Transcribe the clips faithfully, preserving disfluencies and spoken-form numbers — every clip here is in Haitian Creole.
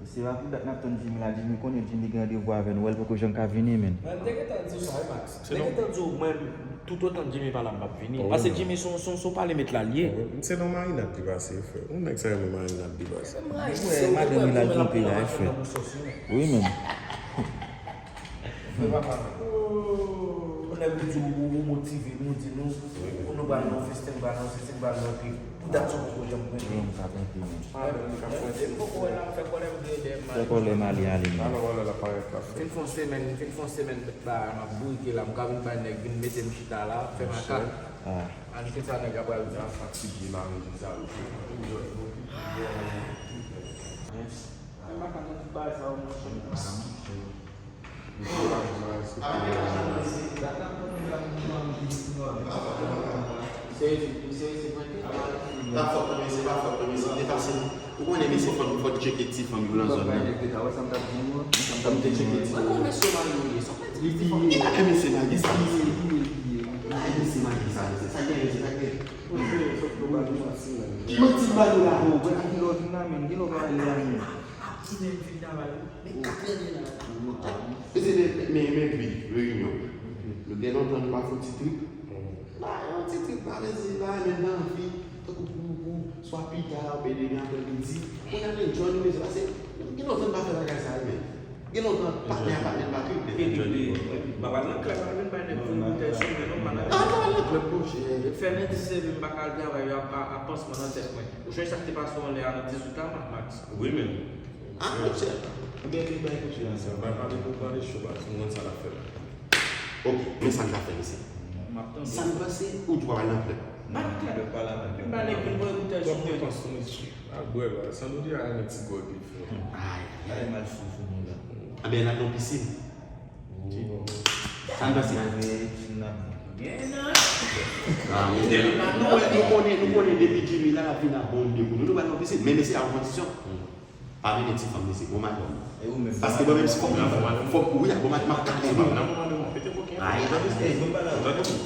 Se pa pou dat n ap tann Jimmy la, Jimmy konnen Jimmy gen randevou avè n, ou wè l poko janm ka vini, menn. Mwen, m te gentan di w sa, wi, Max. M te gentan di w, mwen, toutotan Jimmy pa la, m p ap vini. Paske Jimmy se yon, se yon, se yon pale met la l ye. Se nan marinad li pase, frè. Yon nèg sa renmen marinad li pase. Ou wè madanm li la l twonpe la, frè. Wi, menn. Frè papa, oh, lè nou di w, ou, ou motive nou, di nou, ou nou pral nan yon festen, nou pral nan yon festen, nou pral nan yon pi. Pou dat sa w poko janm pran. Wi, m ka tante, menn. Madanm li k ap pran ti. M poko wè la, m fè kòlè m gen dèyè m ale. Fè kòlè m ale, ale, menn. Alò, alò, l ap parèt la, frè. Fin fè yon semèn, fin fè yon semèn, ba, m ap bourike la, m ka vin bay nèg vin mete m chita la, fè makak. Ah. Ann, kisa nèg la pral di? Sa fatige mari m sa, wi. Yes. Mwen pa ka nan tout bagay sa yo, monchè. Se, se, se, se, se, Pa fòt non, mesye, pa fòt non, mesye, te fasil. Ou konnen, mesye, fò, fò tcheke ti fanm yo nan zòn nan. Fò m te tcheke ti fanm. Mwen konn mesye mari ou ye, sa w vle di ti fanm. Li pa gen mesye mari sa, mesye. Li pa gen mesye mari sa, mesye. Sa gen, mesye, sa gen. Ki manti m ba nou la, ho? Ki lè w vin la, menn? Ki lè w pral la, menn? Ki lè w vin travay la? Men katè de la. Mesye, men, men, men, men, pi, reyinyon. Nou gen lontan nou pa fè yon ti trip. Ba, yon ti trip, ba, mesye, ba, menm nan vi, tankou pou, pou, swa pita, oubyen demen aprè midi. Pou n al enjoy nou, mesye, paske gen lontan nou pa fè bagay sa yo, men. Gen lontan, patnè a pa menm pa trip, men. Epi, epi, m pa pral nan klèb, pa vin bay nèg vin boutèy sou mwen, non, pa nan klèb. Ah, pa al nan klèb, monchè. Fè lendi se vin m pa ka al travay, yo ap, ap, ap panseman nan tèt mwen. Ou sonje sa k te pase w anlè a nan dizuit la, Max? Wi, men. Ah, monchè. Oubyen vin bay kout je ansanm. Bay pale pou pale cho, baz. M konn sa l ap fè la. Ok, men sa n ka fè, mesye. M ap tande. Sa n panse, ou di w ap al nan klèb? M pa nan klèb. Vin bay nèg vin voye boutèy sou mwen. Twòp depans tou, mesye. Al bwè, baz. Sandro deja renmen ti gòl li, frè. Ay, ay, ay. Ay, mal sou, sou moun la. Anben, n al nan pisin. Sa n panse? Ah, nou wè, nou konnen, nou konnen depi Jimmy la, l ap vin ap bonde pou nou. Nou pral nan pisin. Men mesye a yon kondisyon. Pa mennen ti fanm, mesye, bon madanm. E ou menm? Paske mwen menm, si fòk, fòk, wi, a bon madanm, m ap kale, m ap. Ay, ay, ay.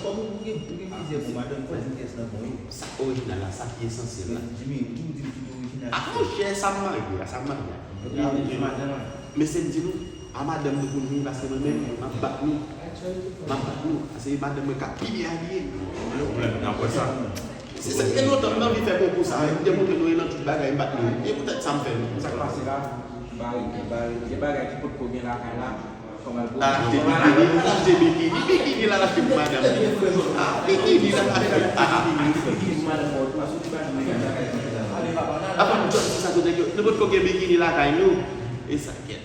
Kòm ou gen, ou gen plizyè bon madanm, twazèm pyès lan bon, wi. Sa k orijinal la, sa ki esansyèl la. Jimmy, ou di m tout orijinal. Ah, monchè, sa m marye a, sa m marye a. Ou di madanm an. Mesye, m di nou, a madanm nou pou n vini, paske mwen menm, m ap bat nou. M ap bat nou. Paske madanm mwen k ap pi byen abiye. Yon pwoblèm, n ap wè sa. Se sa, gen lontan m anvi fè konkou sa, m te montre nou e nan tout bagay, m bat nou. E poutèt sa m fè l. Sa k pase la? Bare, bare, gen bagay ki potko gen lakay la. Fò m al, fò m al achte bikini, m achte bikini, bikini l al achte pou madanm li. Ah, bikini l al achte. Ah, ah. Apa m jwenn ti sa kote yo? Nou potko gen bikini lakay nou. E sa kèt.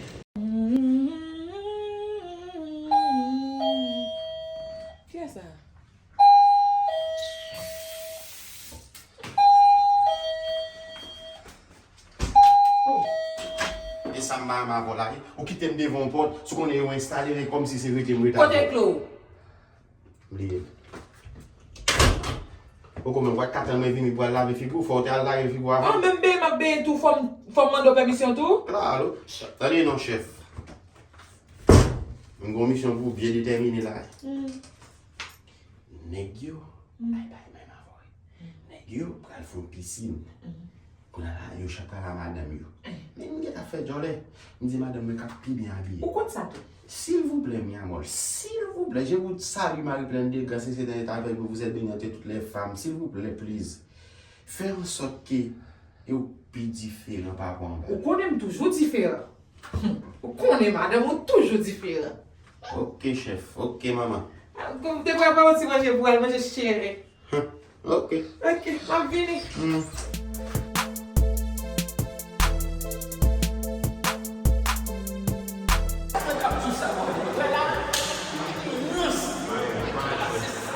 Kiyès sa? E sa m pa renmen avè w la, wi. Ou kite m devan yon pòt, si w konnen yo enstale, men kòmsi se rete m rete avè w. Kote klo? Bliye. Poko menm, w ap ka tann mwen vini pou al lave figi w, fò w te al lave figi w avan. Ah, menm benyen m ap benyen tou, fò m, fò m mande w pèmisyon tou? Klalo. Tande non, chèf. M gen yon misyon pou w byen detèmine la. Hmm. Nèg yo, hmm, ay bay menm avè w. Nèg yo pral fè yon pisin. Hmm. Kounye a la, yo chak pral a madanm yo. Men m gentan fè djòlè. M di madanm mwen k ap pi byen abiye. Ou konn sa tou? Silvouplè, mi amor, silvouplè, je vous salue, Marie pleine de grâce, le Seigneur est avec vous, vous êtes bénie entre toutes les femmes, silvouplè, please. Fè an sòt ke yo pi diferan pa rapò anba. Ou konnen m toujou diferan. Ou konnen madanm ou toujou diferan. Ok, chèf. Ok, manman. Te prepare yon ti manje pou al manje chere. Ok. Ok, m ap vini. Hmm.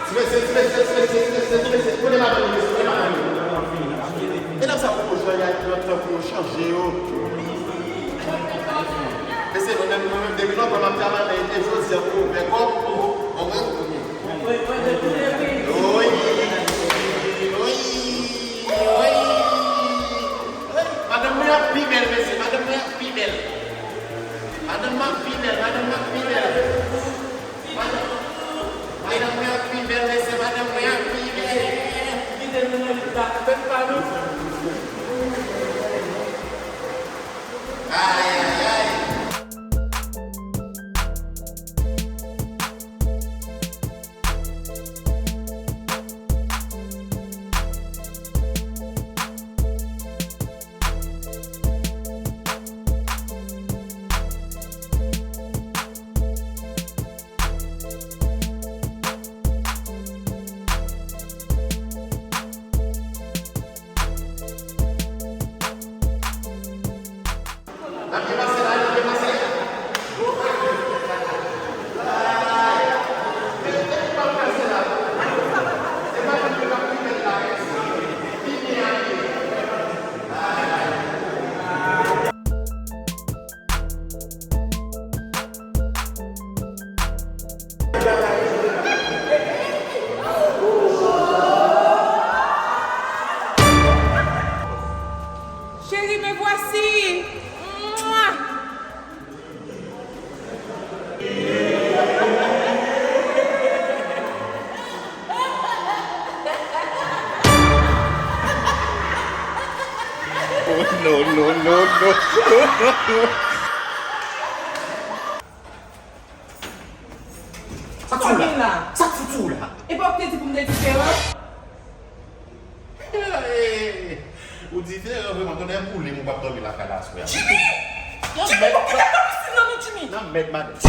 Ti mesye, ti mesye, ti mesye, ti mesye, ti mesye, kote madanm yo, mesye, kote madanm yo? Medam sa poko jan y a, yo tankou yo chanje yo. Mesye, mwen menm, mwen menm, depi lontan m ap travay, men e jodi a pou ouvè kò m, ou konprann? Wi, wi, wi. Madanm mwen ap pi bèl, mesye, madanm mwen ap pi bèl. Madanm mwen ap pi bèl, madanm mwen ap pi bèl. Madanm, madanm mwen ap pi bèl, mesye, madanm mwen ap pi bèl. Kite nou nan lit la, fè n pa nou. Ay, Chérie, me voici. Mouah. Oh, no, no, no, no. Sa k sou la? Sa k fout sou la? E pa w te di pou m te diferan? Hey! Ou diferan vre, mwen konnen pou li, mwen p ap dòmi lakay la aswè a. Jimmy! Jimmy, pou ki tèt ou sou non, Jimmy? Nan mèd, madanm.